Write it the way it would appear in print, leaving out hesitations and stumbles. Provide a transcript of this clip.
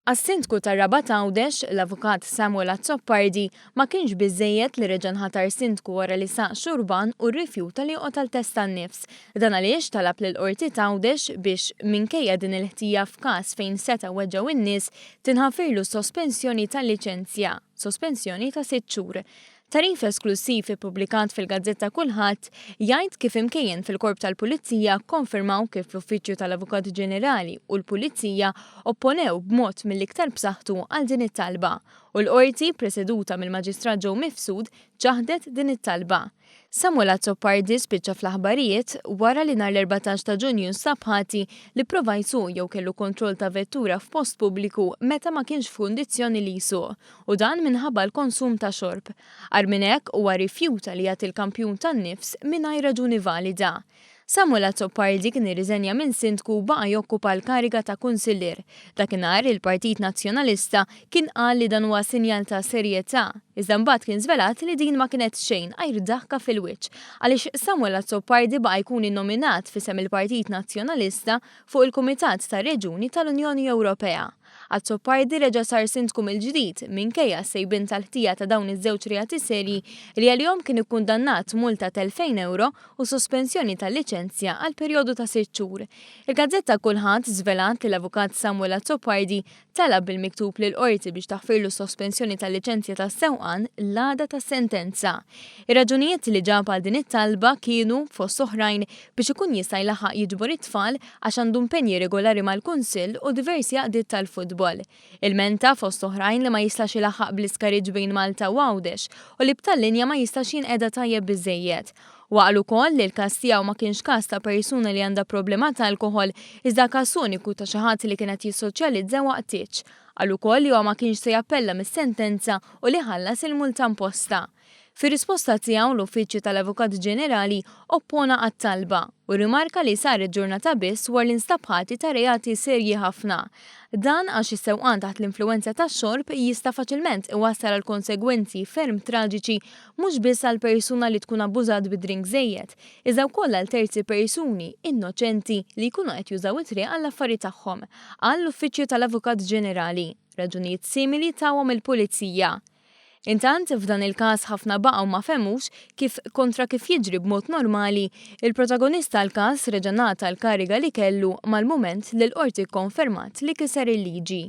Għas-Sindku tar-Rabat Għawdex, l-Avukat Samuel Azzopardi, ma kienx biżżejjed li reġa' nħatar Sindku wara li saq xurban u rrifjuta li joqgħod għal test tan-nifs. Dan għaliex talab lill-Qorti t'Għawdex biex, minkejja din il-ħtija f'każ fejn seta' weġġgħu n-nies, tinħafirlu s-sospensjoni tal-liċenzja, sospensjoni ta' sitt xhur. Tagħrif esklussiv ippubblikat fil-gazzetta Kullħadd jgħid kif imkejjen fil-Korp tal-Pulizija kkonfermaw kif l-Uffiċċju tal-Avukat Ġenerali u l-Pulizija opponew b'mod mill-iktar b'saħħtu għal din it-talba u l-Qorti, preseduta mill-Maġistrat Joe Mifsud, ċaħdet din it-talba. Samuel Azzopardi spiċċa fl-aħbarijiet wara li nhar l-14 ta' Ġunju nstab ħati li pprova jsuq jew kellu kontroll ta' vettura f'post pubbliku meta ma kienx f'kundizzjoni li jsuq u dan minħabba l-konsum ta' xorb. Agħar minn hekk, huwa rrifjuta li jagħti l-kampjun tan-nifs mingħajr raġuni valida. Samuel Azzopardi kien irriżenja minn Sindku u baqa' jokkupa l-kariga ta' Kunsillier. Dakinhar, il-Partit Nazzjonalista kien qal li dan huwa sinjal ta' serjetà, iżda mbagħad kien żvelat li din ma kienet xejn għajr daħka fil-wiċċ, għaliex Samuel Azzopardi baqa' jkun innominat f'isem il-Partit Nazzjonalista fuq il-Kumitat tar-Reġuni tal-Unjoni Ewropea. Azzopardi reġa' sar Sindku mill-ġdid minkejja s-sejbien tal-ħtija ta' dawn iż-żewġ reati serji li għalihom kien ikkundannat multa t'2,000 ewro u sospensjoni tal-liċenzja għal perjodu ta' sitt xhur. Il-gazzetta Kullħadd żvelat li l-Avukat Samuel Azzopardi talab bil-miktub lill-Qorti biex taħfirlu s-sospensjoni tal-liċenzja tas-sewqan l-għada tas-sentenza. Ir-raġunijiet li ġab għal din it-talba kienu, fost oħrajn, biex ikun jista' jlaħħaq jiġbor it-tfal għax għandu impenji regolari mal-Kunsill u diversi għaqdiet tal-futbol. Ilmenta, fost oħrajn, li ma jistax ilaħħaq bl-iskariġġ bejn Malta u Għawdex u li b'tal-linja ma jistax jinqeda tajjeb biżżejjed. Huwa qal ukoll li l-każ tiegħu ma kienx każ ta' persuna li għandha problema t'alkoħol iżda każ uniku ta' xi ħadd li kien qed jissoċjalizza waqt tieġ. Qal ukoll li huwa ma kienx se jappella mis-sentenza u li ħallas il-multa imposta. Fir-risposta tiegħu, l-Uffiċċju tal-Avukat Ġenerali oppona għat-talba u rrimarka li saret ġurnata biss wara li nstab ħati ta' reati serji ħafna. Dan għax is-sewqan taħt l-influwenza tax-xorb jista' faċilment iwassal għal konsegwenzi ferm traġiċi mhux biss għall-persuna li tkun abbużat bi drink żejjed, iżda wkoll għal terzi persuni innoċenti li jkunu qed jużaw it-triq għall-affari tagħhom, qal l-Uffiċċju tal-Avukat Ġenerali. Raġunijiet simili tawhom il-Pulizija. Intant, f'dan il-każ ħafna baqgħu ma fehmux kif, kontra kif jiġri b'mod normali, il-protagonist tal-każ reġa' ngħata l-kariga li kellu mal-mument li l-Qorti kkonfermat li kiser il-liġi.